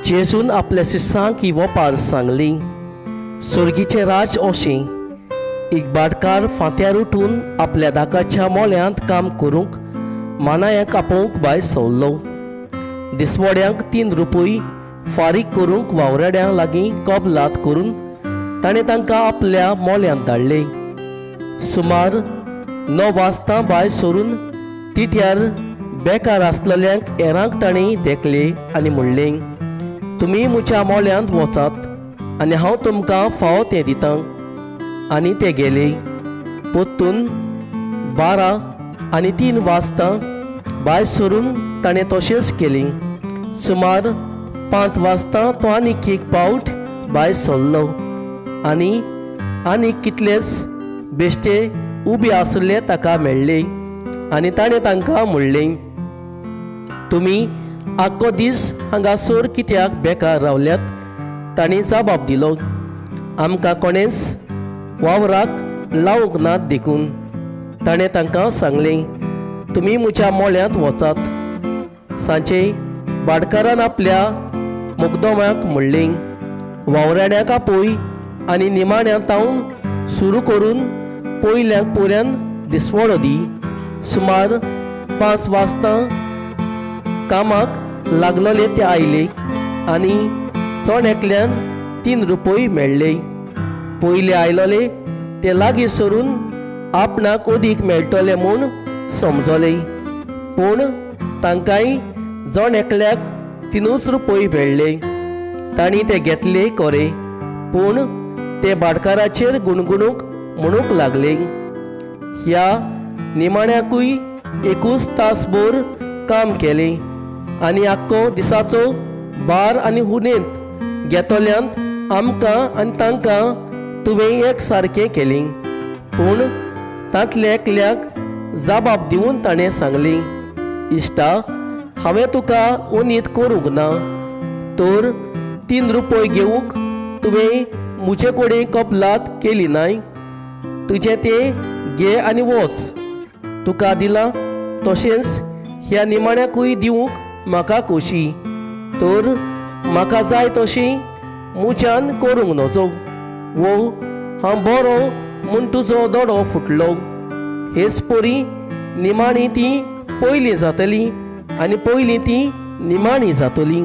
जेजून आपल्या शिसांक ही वोपार सांगली, सोर्गीचें राज अशें, एक भाटकार फांत्यार उठून आपल्या दाकाच्या मोल्यांत काम करूंक मानायांक आपोवंक भायर सरलो. दिसवड्यांक 3 रुपय फारीक करूंक वावराड्यां लागीं कबलात करून ताणें तांकां आपल्या मोल्यांत धाडले. सुमार 9 वाजता भायर सरून तिठ्यार बेकार आसलेल्यांक हेरांक ताणें देखले आनी म्हणलें, तुमी म्हज्या मोल्यांत वचात आनी हांव तुमकां फावो तें दितां. आनी ते गेले. परतून 12 आनी 3 वाजता भायर सरून ताणें तशेंच केलें. सुमार 5 वाजता तो आनीक एक पावट भायर सरलो आनी आनीक कितलेच बेश्टे उबे आशिल्ले ताका मेळ्ळे आनी ताणें तांकां म्हणलें, तुमी आख्खो दीस हांगासर कित्याक बेकार रावल्यात? तांणी जबाब दिलो, आमकां कोणेंच वावराक लावंक नात देखून. ताणें तांकां सांगलें, तुमी म्हज्या मोळ्यांत वचात. सांचे भाटकारान आपल्या मुगदोम्याक म्हणलें, वावराड्यांक आपय आनी निमाण्या तावन सुरू करून पयल्यांक पर्यंत दिसवडो दी. सुमार 5 वाजता कामाक लागलोले ते आयले आनी चण एकल्यान 3 रुपय मेळ्ळे. पयले आयलोले ते लागीं सरून आपणाक अदीक मेळटले म्हूण समजले, पूण तांकांय जण एकल्याक 3 रुपय मेळ्ळे. तांणी ते घेतले कोरे, पूण ते भाटकाराचेर गुणगुणूंक म्हणूंक लागले, ह्या निमाण्याकूय 1 तासभर काम केलें आनी आख्खो दिसाचो भार आनी हुनेंत घेतल्यांत आमकां आनी तांकां तुवें एक सारकें केलें. पूण तांतल्या एकल्याक जबाब दिवन ताणें सांगलें, इश्टा, हांवें तुका उनीत करूंक ना, तर 3 रुपय घेवंक तुवें म्हजे कडेन कबलात केली नाय? तुजें तें घे आनी वच. तुका दिलां तशेंच ह्या निमाण्याकूय दिवंक म्हाका खोशी, तर म्हाका जाय तशी म्हज्यान करूंक नजो, वो हांव बरो म्हूण तुजो दोडो फुटलो. हेच परी निमाणी ती पयलीं जातली आनी पयलीं ती निमाणी जातली.